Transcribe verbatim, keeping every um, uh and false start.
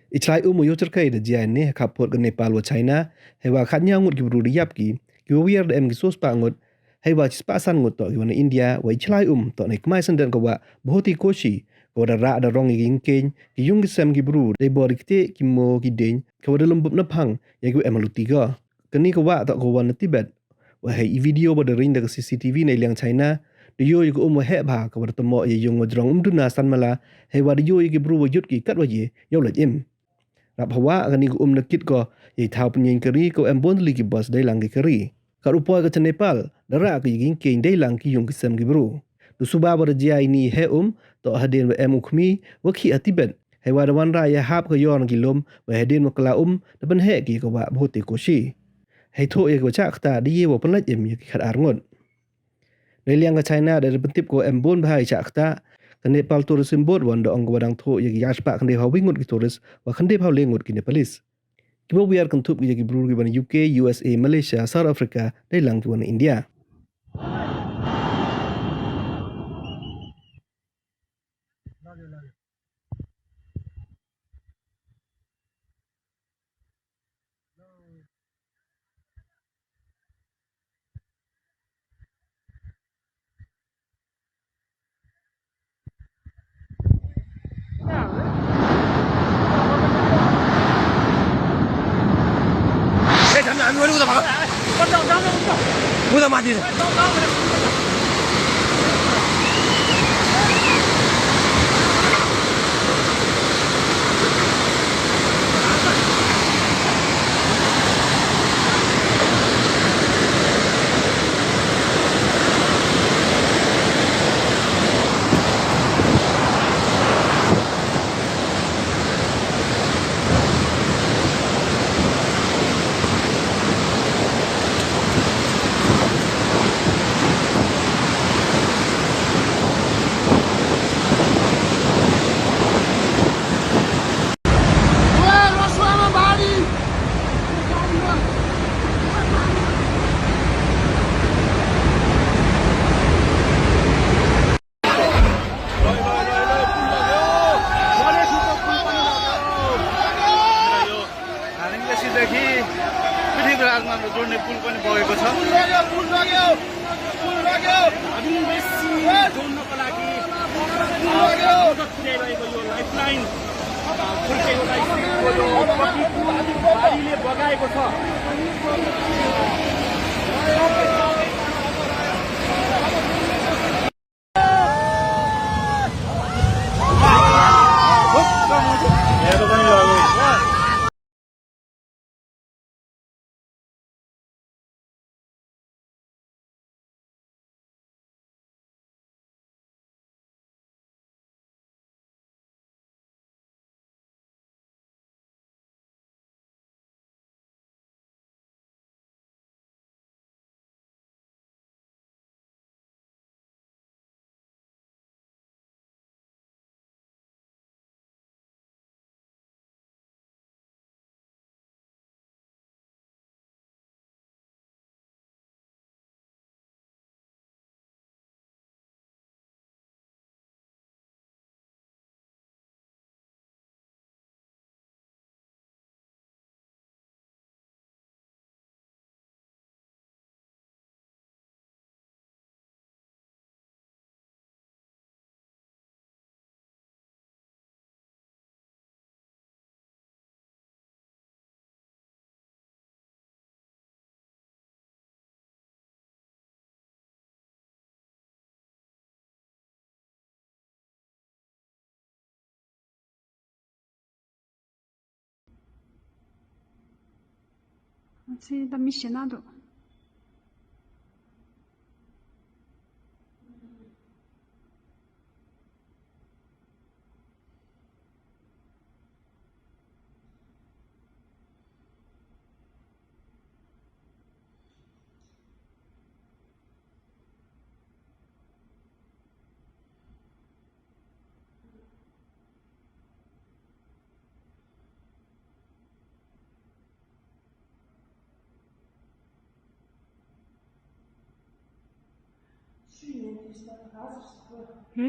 I chlai um wa yoh chyrkhei da jia ini ha khappud ka Nepal wa China, heiwa khatñiaw ngut ki bru da yap ki, ki wa wiar da em ki soo spah ngut, heiwa chispah san ngut toh ki wa na India, wa i chlai um toh na i kmai syndon ka wah Bhoti Koshi, ka wa da rah da rong ya ki yingkieñ, ki yung ki sem ki bru, dei bor i kti ki mo ki dieñ, ka wa da lum bup na phang ya ki wa em ha luti ko. Kani ka wah toh ka wa na Tibet. Wa hei i video wa da ring da ka C C T V na i liang China, da yoh ya ka um wa heh bha ka wa da tymmoh ya yung wa jrong um duna san mala, heiwa da yoh ya ki bru wa yut ki kat wa ye yow lait im. Rap hawa kani ka um na kit ko ya i thaw pynyeng kari ka wa em bun tylli ki bus dei lang ki kari. Kat u poi ka cha Nepal, da rah ka ya ki yingkieñ dei lang ki yung ki sem ki bru. Du suba wa da jia ini heh um, toh hadien wa em u khmi wa khih ha Tibet. Heiwa da wanrah ya hap ka yor na ki lum, wa hadien wa kla um, da pynheh ki ka wah Bhoti Koshi. Hei thoh ya ka wa chah kata da ye wa pynlait im ya ki khat ar ngut. Na i liang ka China da pyntip ko em bun bha i chah kata, ka Nepal Tourism Board wa da ong ka wa dang thoh ya ki ar spah khyndai phaw wi ngut ki tourist, wa khyndai phaw le ngut ki Nepalese. Ki wa wiar kynthup ki ya ki bru ki wa na U K, U S A, Malaysia, South Africa, dei lang ki wa na India. Pithibra arman ro jone pul pani bawai ko cha. Pul lagyo, pul lagyo, pul lagyo. Adin besi jonno ka lagi. Pul lagyo. Lifeline. Pul ke lifeline ko jo pati pul bari le bagai ko cha. Así también llenado.